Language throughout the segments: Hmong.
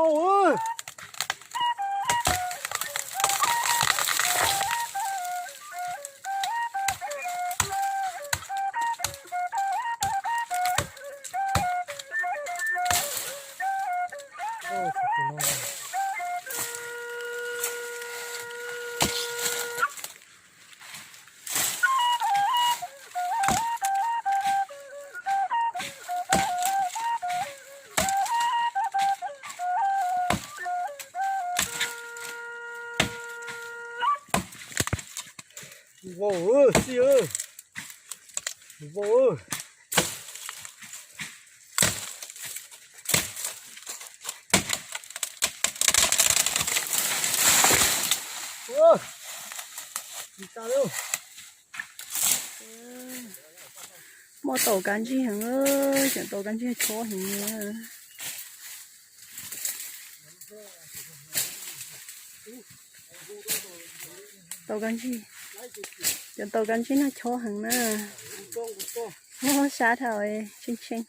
Au. Vau, xij, vau. Muaj tau kab ntsig heev, cov tau kab ntsig chob heev. Tau kab ntsig, cov tau kab ntsig no chob heev na. Sab dhau, tshee tshee.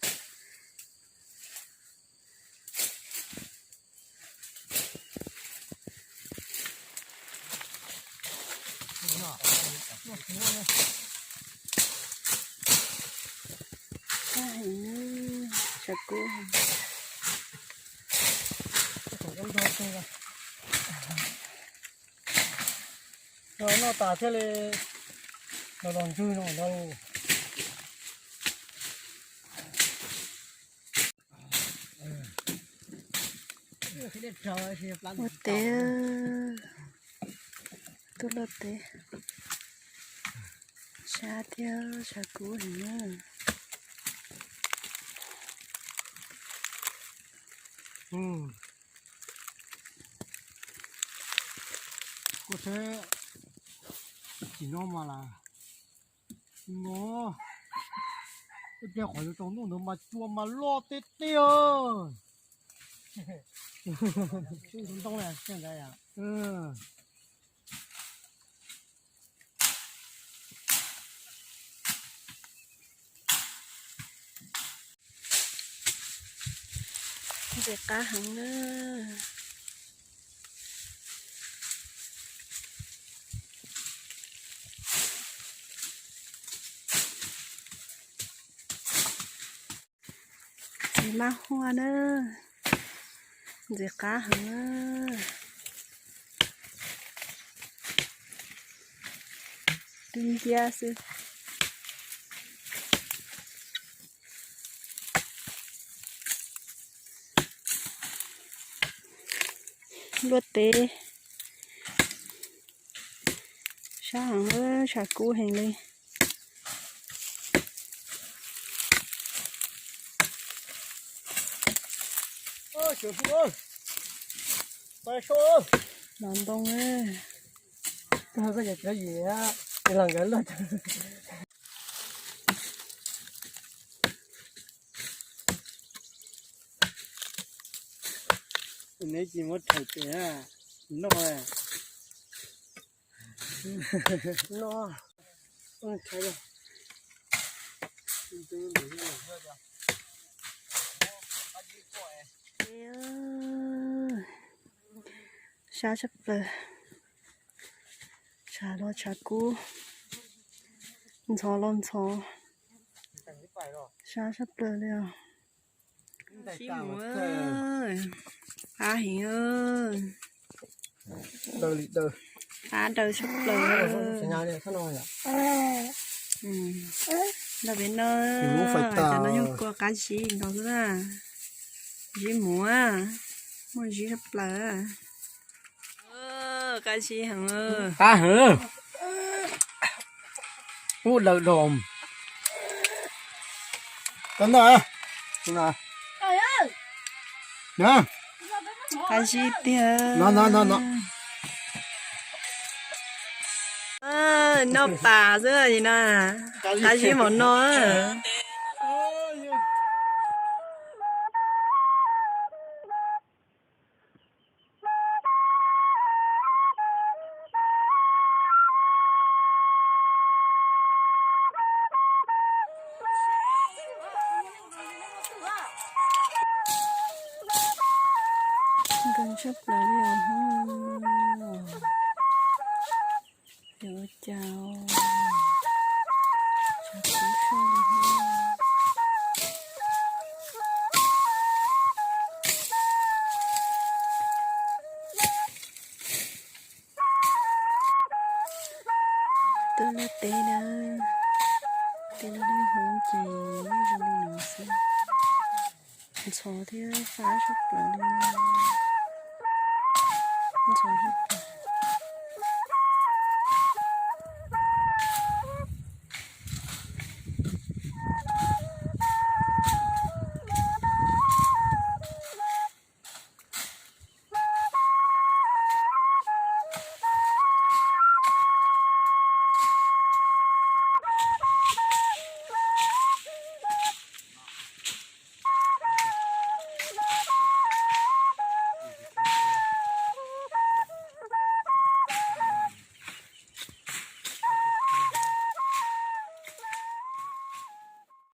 Tshav kub. Noj tas thiaj li los los ntswg no ntag. Ua teb, tuaj luaj teb, sab thiab tshav kub heev na. Kuv teb, tsis noj mas las, no, ib pliag qhov yuav tsaus ntuj ntawd mas cua mas loj tiag tiag. Ntxim qab heev na. Txiv maj huaj na, ntxim qab heev na. Dub nciab xwb. Luaj teb, sab heev, tshav kub heev li. Los ntoo. Neb tsis muab rhais tes noj. Sab tshaj plaws, tshav los tshav kub, ntxhov los ntxhov, sab tshaj plaws li os. Sib muv, qab heev, qab daw tshaj plaws. Ntawm peb no, cov no yog kua qab zib nkaus xwb na. Zib muv, muaj zib tshaj plaws. Qab zib heev, qab heev. Ub, daws dog. Koj noj, qab zib tiag. Noj pas xwb li no. Qab zib mov noj. Kawg tshaj plaws li os Hmoob. Yuav ua cas, tshav kub saj li Hmoob. Tuaj luaj teb na, tej lub neej Hmoob ces zoo li no xwb. Ntxhov thiab fab tshaj plaws li. Ntxhov tshaj plaws.